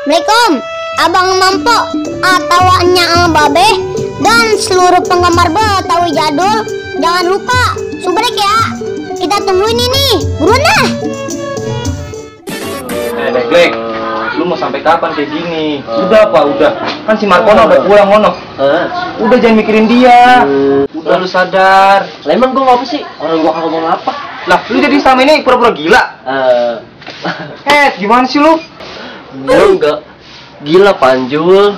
Assalamualaikum, Abang Mampo atau Nya Babe dan seluruh penggemar Betawi Jadul. Jangan lupa subrek ya. Kita tungguin ini, buruan dah. Black, lu mau sampai kapan kayak gini? Udah apa? Udah. Kan si Markono udah pulang ngono. Udah jangan mikirin dia. Udah lu sadar. Lah emang gua ngapa sih? Orang gua kagak ngomong apa. Lah, lu jadi selama ini pura-pura gila. Gimana sih lu? Gua enggak gila Panjul.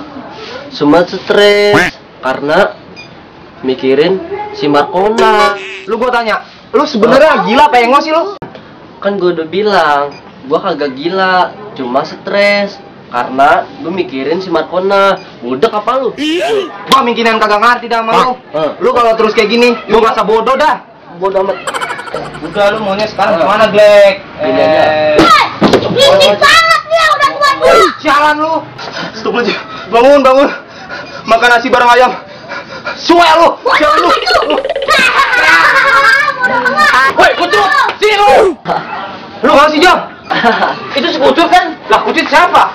Cuma stres karena mikirin si Markona. Lu gua tanya, lu sebenarnya gila apa yang sih lu? Kan gua udah bilang, gua kagak gila, cuma stres karena gua mikirin si Markona. Budak apa lu? Gua mikirin kagak ngerti dah sama lu. Lu kalau terus kayak gini, lu ngerasa bodoh dah. Bodoh amat. Udah, lu maunya sekarang kemana, Black? Gini aja. Berisik banget dia, udah tua. Jalan lu. Stop aja. Bangun, bangun. Makan nasi bareng ayam. Suwe lu. Jalan lu. Woi, kucut. Sini lu. Lu nggak sih, Jam? Itu si Kucut kan? Lah, kucut siapa?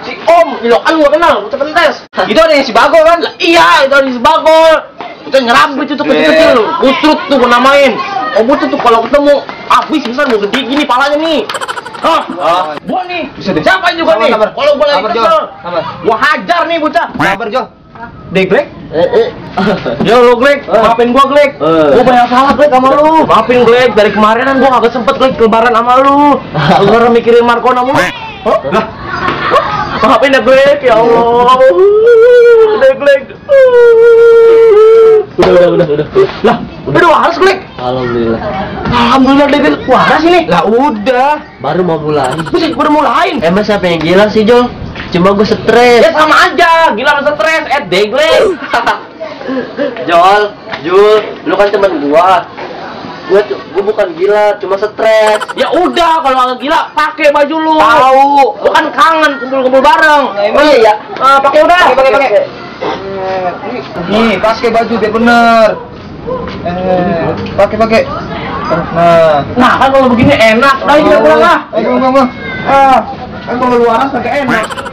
Si Om, lo kan gua kenal, Kucut Pentes. Itu ada yang si Bagol kan? Lah, iya, itu ada si Bagol. Itu nyerambut itu kecil-kecil lu. Kucut tuh gua namain. Oh, Kucut tuh kalau ketemu habis besar mau gede gini palanya nih. Hah? Gua nih. Siapa juga nih? Kalau gua lagi kesel, gua hajar nih bocah. Sabar, Jo. Dek, Black. Yo lu Glek, Maafin gua, Black. Gua banyak salah Glek sama lu. Maafin Glek, dari kemarin kan gua kagak sempet Glek lebaran sama lu. Gara mikirin Markona mulu. Lah, Maafin ya Glek, ya Allah. Udah Glek. Udah. Lah, udah waras Glek. Alhamdulillah. Alhamdulillah Glek, waras ini. lah udah. Baru mau mulai. Bisa baru mulain. Emang siapa yang gila sih, Jol? Cuma gue stres. Ya sama aja, gila sama stres. Deglek. Jol, Jul, lu kan teman gua. Gua bukan gila, cuma stres. Ya udah, kalau nggak gila, pakai baju lu. Tahu. Lu kan kangen kumpul-kumpul bareng. Oh iya ya. Pakai udah. Pakai. Oke. Nih, pakai baju biar bener. Pakai. Nah kan kalau begini enak. Udah kita pulang lah. Ayo, kan kalau lu waras pakai enak.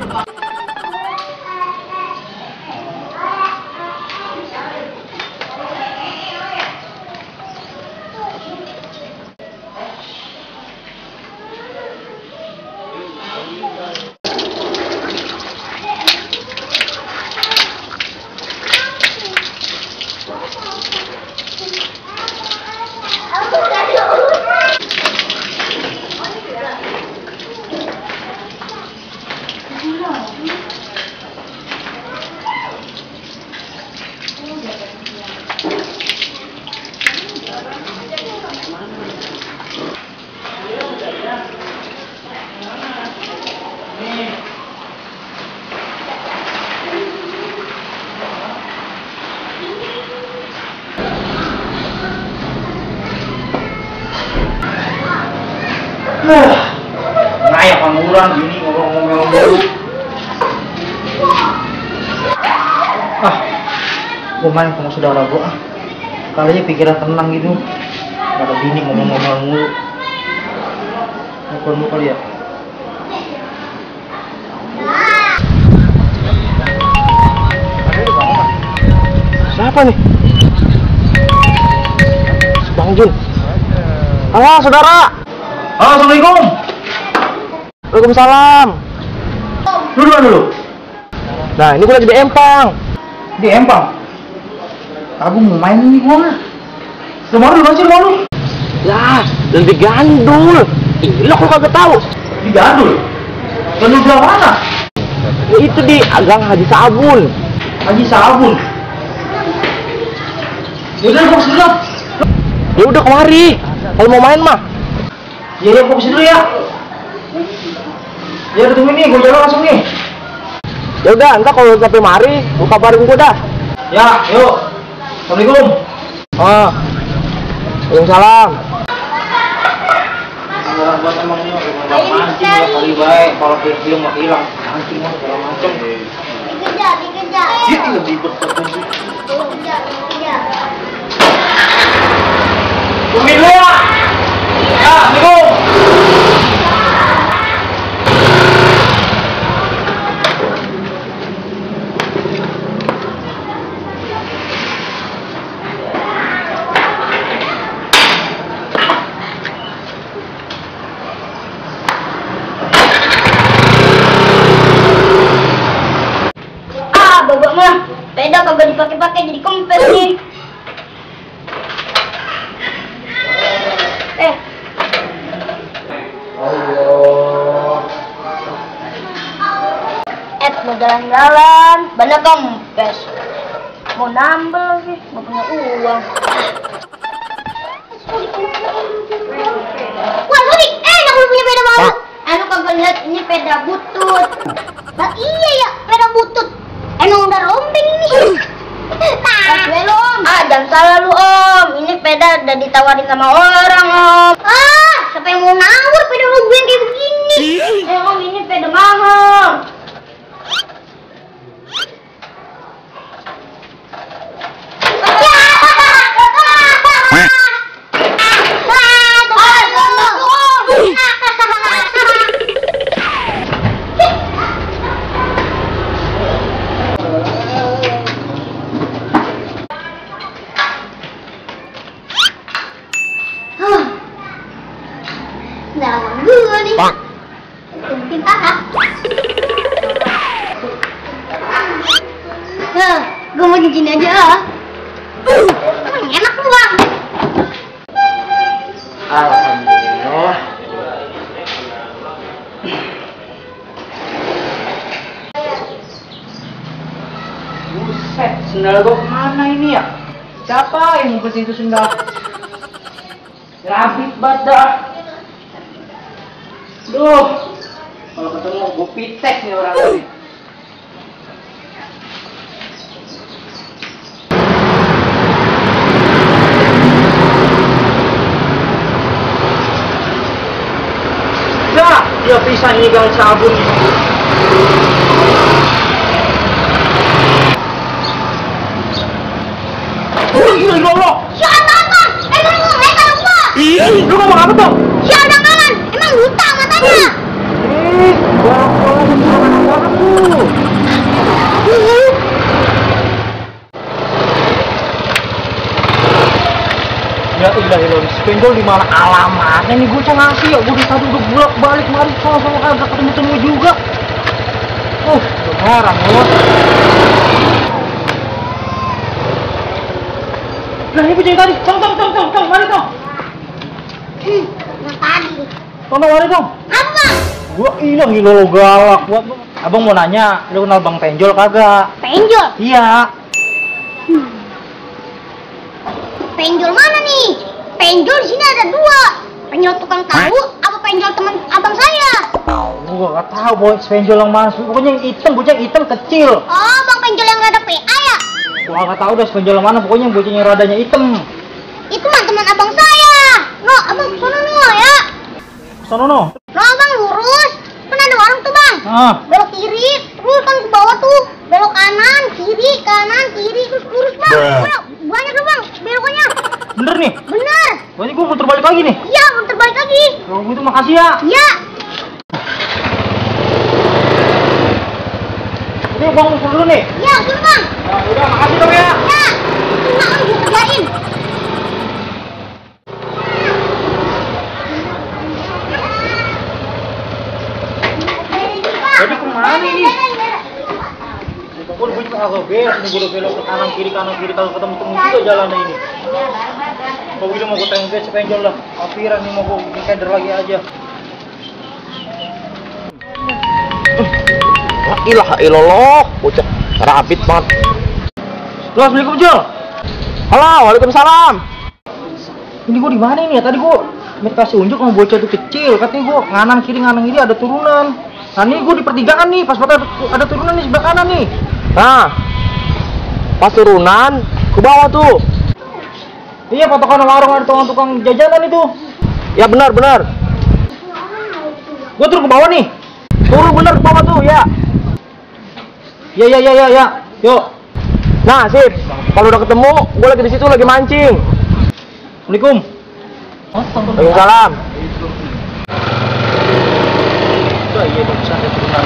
Nah ya pangguran gini ngomong-ngomong dulu. Gua main sama saudara gua. Kalinya pikiran tenang gitu. Gak ada bini ngomong-ngomong mulu. Nelfon lu kali ya. Siapa nih? Bang Jun. Halo saudara. Halo, assalamualaikum. Waalaikumsalam. Dulu. Nah, ini gue lagi di Empang. Di Empang? Aku mau main nih gua. Rumah lu sih rumah lu? Lah, dan di Gandul. Ih, lo kok kagak tahu? Di Gandul. Gandul belah mana? Itu di Gang Haji Sabun. Haji Sabun. Udah gua kesini. Ya udah kemari. Kalau mau main mah. Ya udah gua kesini dulu ya. Ya udah tunggu nih, gua jalan langsung nih. Ya udah, entar kalau sampai mari, gua kabarin gua dah. Ya, yuk. Assalamualaikum. Waalaikumsalam. Buat emang ini mancing ya kali baik. Kalau film mah hilang, mancing mah segala macam. Dikejar. Gitu lebih betul. Dikejar. Tungguin dulu ya. Assalamualaikum. gua mah. Sepeda kagak dipakai-pakai jadi kempes nih. Mau jalan-jalan, banyak kempes. Mau nambel lagi, nggak punya uang. Wah, Sudi, enak lu punya sepeda baru. Anu kagak lihat ini sepeda butut. Nah, iya ya, sepeda butut. Emang udah rombeng nih. Belum. Jangan salah lu Om. Ini sepeda udah ditawarin sama orang Om. Siapa yang mau nawar sepeda lu gue kayak begini? Om, ini sepeda mahal. Gue mau di sini aja. Enak lu Bang. Alhamdulillah. Buset, sendal gua kemana ini ya? Siapa yang ngumpetin itu sendal? Rabit badak. Duh, kalau ketemu gua pitek nih orang tadi. Dia bisa nyigang sabun. Allah. Siapa? Emang lu mereka lupa? Lu ngomong apa tuh? Siapa kanan? Emang buta matanya? Ya ilah, spendol di mana alamatnya nih gue ngasih ya, gue di tadi udah bolak balik mari sama kagak ketemu juga. Heran loh. Nah ini kucing tadi, tong, mari tong. Yang tadi. Tong, mari tong. Apa? Gua ilang gila lo galak. Abang mau nanya, lu kenal Bang Penjol kagak? Penjol? Iya. Penjol mana nih? Penjol di sini ada dua. Penjol tukang tahu, apa penjol teman abang saya? Gua gak tahu boy, penjol yang mana. Pokoknya yang hitam, bocah hitam kecil. Oh, Bang Penjol yang ada PA ya? Gua gak tahu dah penjol yang mana. Pokoknya bocahnya rodanya hitam. Itu mah teman abang saya. No, abang sono no ya. Sono no. No, abang lurus. Kan ada warung tuh bang. Belok kiri, terus kan ke bawah tuh. Belok kanan, kiri, terus lurus bang. Banyak tuh bang, belokannya. Bener nih? Bener. Berarti gua muter balik lagi nih? Iya, muter balik lagi. Kalau gitu makasih ya. Iya. Ini bang usul dulu nih? Iya, usul bang. Nah, udah makasih dong ya. Ya, nah gue kerjain. Jadi kemana ini? Gue cuma agak beres nih, gue udah belok ke kanan kiri kalau ketemu juga jalannya ini. Kalau gitu mau gue tengok sepenjol lah. Apiran nih mau gue bikin keder lagi aja. La ilaha illallah, bocah rabit banget. Assalamualaikum Jol. Halo, waalaikumsalam. Ini gue di mana ini ya? Tadi gue kasih unjuk sama bocah itu kecil. Katanya gue nganan kiri ada turunan. Nah ini gue di pertigaan nih, pas ada turunan nih sebelah kanan nih. Nah, pas turunan ke bawah tuh. Iya, patokan warung ada tukang jajanan itu. Ya benar. Gue turun ke bawah nih. Turun bener ke bawah tuh ya. Ya. Yuk. Nah, sip. Kalau udah ketemu, gue lagi di situ lagi mancing. Assalamualaikum. Waalaikumsalam. Iya, bisa ada turunan.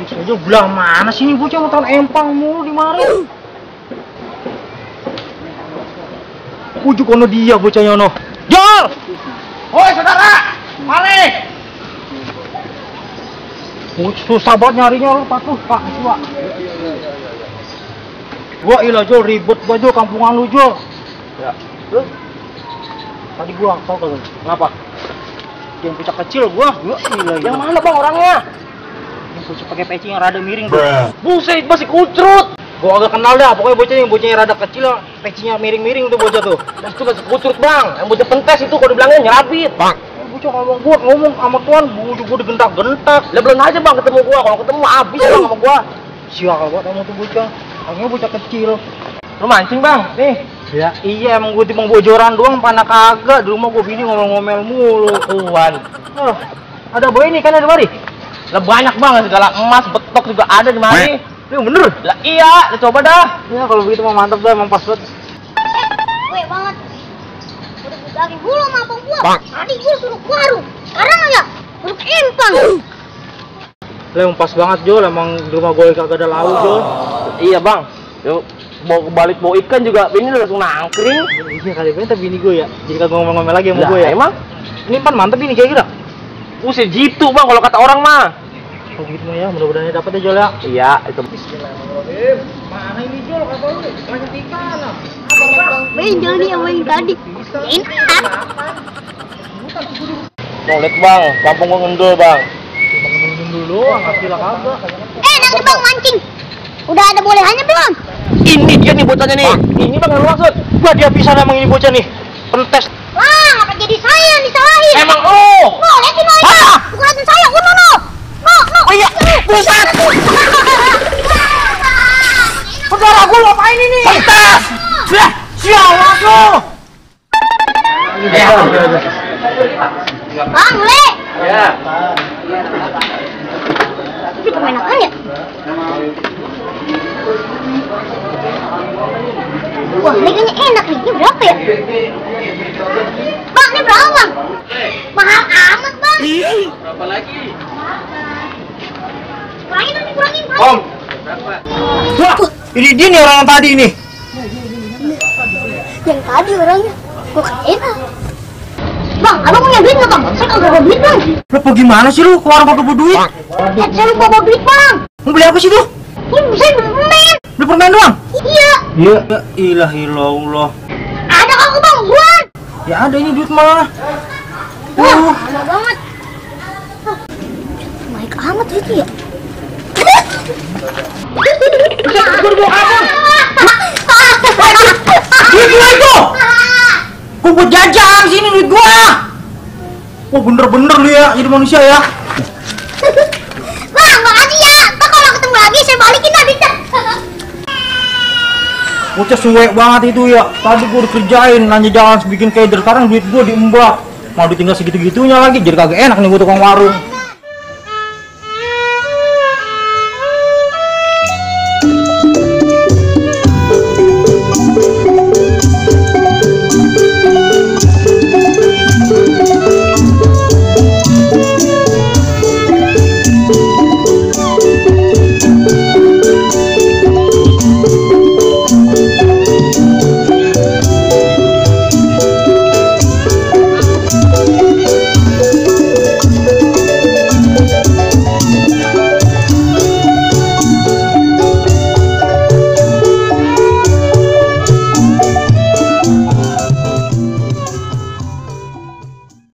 Aja belah mana sih ini bocah mau tahun empang mulu di mari. Ujuk ono dia bocahnya ono. Jol! Woi saudara, mari. Susah banget nyarinya lu patuh Pak, Pak. Gua ilah Jol, ribet gua Jol, kampungan lu Jol. Ya. Lu Tadi gua tau kagak? kenapa? Yang bocah kecil gua ilah. Yang mana bang orangnya? Yang bocah pakai peci yang rada miring tuh. Buset, masih kucrut. Gua agak kenal dah, pokoknya bocah yang rada kecil, pecinya miring-miring tuh bocah tuh. Dan itu masih kucrut bang. Yang bocah pentes itu kalau dibilangnya nyerabit. Bang. Bocah ngomong sama tuan, gua digentak-gentak. Lah belum aja bang ketemu gua. Kalau ketemu abis bang sama gua. Sial banget kamu tuh bocah. Akhirnya bocah kecil. Lu mancing bang? Nih. Ya iya emang gua timbang bojoran doang, pana kagak. Di rumah gua bini ngomel-ngomel mulu. Kuan. Ada boy ini kan ada mari. Lah banyak banget segala emas, betok juga ada di mari. Ini bener. Lah iya, lu coba dah. Ya kalau begitu mah mantap dah, emang pas banget. Weh banget. Udah daging dulu sama abang gua. Tadi gua suruh ke warung. Sekarang aja suruh ke empang. Lah emang pas banget Jol, emang di rumah gua kagak ada lauk Jol. Iya bang. Yuk mau balik bawa ikan juga, ini udah langsung nangkring. Iya kali bener tapi bini gua ya. Jadi kagak ngomel-ngomel lagi sama Lah, gua ya. emang? Ini pan mantep ini kayak gitu. Buset jitu bang kalau kata orang mah. Oh gitu mah ya, mudah-mudahan dapat ya Jol ya. Iya, itu. Bismillahirrahmanirrahim. Mana ini Jol kata lu? Banyak ikan. Benjol nih yang main tadi. Enak. Mau lihat bang, kampung gua ngendul bang. Cuma ngendul dulu, ngasih lah kagak. Nanti bang mancing. Udah ada bolehannya belum? Ini dia nih bocahnya nih. Ini bang yang lu maksud. Gua dia bisa emang ini bocah nih. Pentes. Lah, apa jadi saya yang disalahin? Emang lu? No, liatin no itu. Ah! Bukan saya, no. No. Oh iya, buset. Saudara gua ngapain ini? Pentes. Lah, sialan lu. Bang, Le. Ya. Ini kemenakan ya? Wah, harganya enak nih. Ini berapa ya? Bang, ini berapa bang? Mahal amat bang. Berapa lagi? Kurangin bang. Om. Wah, ini dia nih orang yang tadi nih. Yang tadi orangnya kok enak. Bang, abang punya duit nggak bang? Saya kagak bawa duit bang. Lu pergi mana sih lu? Ke warung kagak bawa duit? Saya lupa bawa duit bang. Mau beli apa sih tuh? Ini saya beli permen. Beli permen doang? Iya. Iya. Ya ilah ilallah. Ada kagak bang? Buat. Ya ada ini duit mah. Wah, lama banget. Baik amat itu ya. Gue bawa kabur. Duit gua itu. Gua buat jajan sini duit gua. Wah bener-bener lu ya jadi manusia ya. Bang, makasih ya. Ntar kalau ketemu lagi saya balikin dah duitnya. Bocah suwek banget itu ya. Tadi gua udah kerjain nanya jalan bikin keder, sekarang duit gua diembak. Mau ditinggal segitu-gitunya lagi, jadi kagak enak nih gua tukang warung.